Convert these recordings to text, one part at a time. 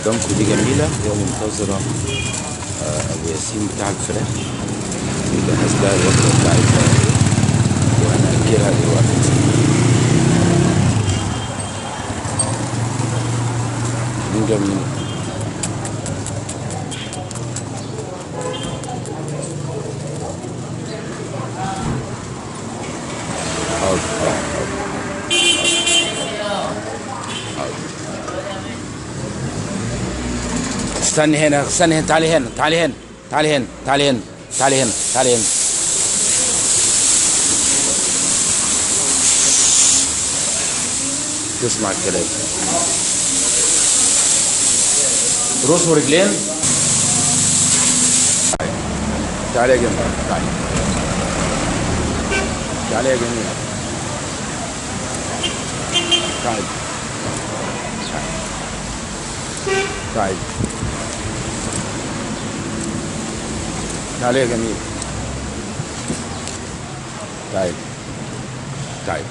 قدامكم دي جميلة، هي منتظرة أبو ياسين بتاع الفراخ بيجهز لها الوجبة بتاعتها وهنأكلها دلوقتي. مين جميلة؟ حاضر حاضر حاضر. استني هنا، استني هنا، تعالي هنا، تعالي هنا، تعالي هنا، تعالي هنا، تعالي هنا، تعالي هنا. تسمع الكلام. رؤوس ورجلين. تعالي يا جميل، تعالي تعالي يا جميل، تعالي تعالي تعالي يا جميل، تعالي تعالي.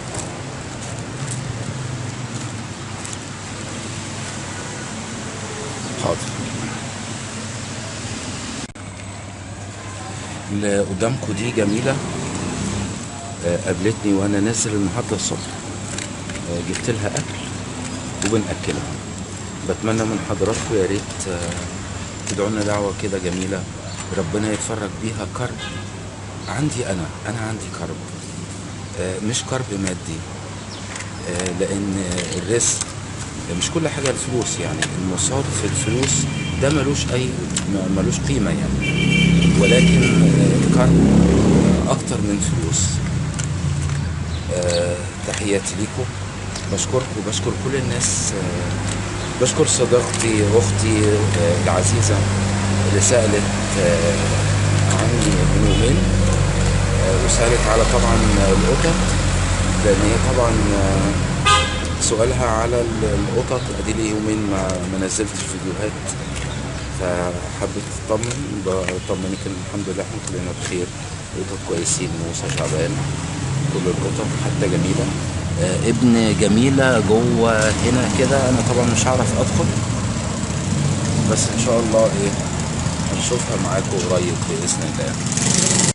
حاضر. اللي قدامكم دي جميلة، قابلتني وانا نازل النهارده الصبح، جبت لها اكل وبنأكلها. بتمنى من حضراتكم يا ريت تدعوا لنا دعوة كده جميلة ربنا يفرج بيها كرب عندي. انا عندي كرب، مش كرب مادي، لان الرزق مش كل حاجة الفلوس، يعني المصاب في الفلوس ده ملوش اي ملوش قيمة يعني، ولكن الكرب اكتر من فلوس. تحياتي ليكم، بشكركم وبشكر كل الناس، بشكر صديقتي اختي العزيزة اللي سألت عني من يومين، وسألت على طبعا القطط، لان هي طبعا سؤالها على القطط. ادي لي يومين ما نزلتش فيديوهات، فحبيت اطمن، بطمنك ان الحمد لله احنا كلنا بخير، القطط كويسين، موسى شعبان كل القطط حتى جميلة. ابن جميلة جوه هنا كده، انا طبعا مش هعرف ادخل، بس ان شاء الله ايه هنشوفها معاكم قريب باذن الله.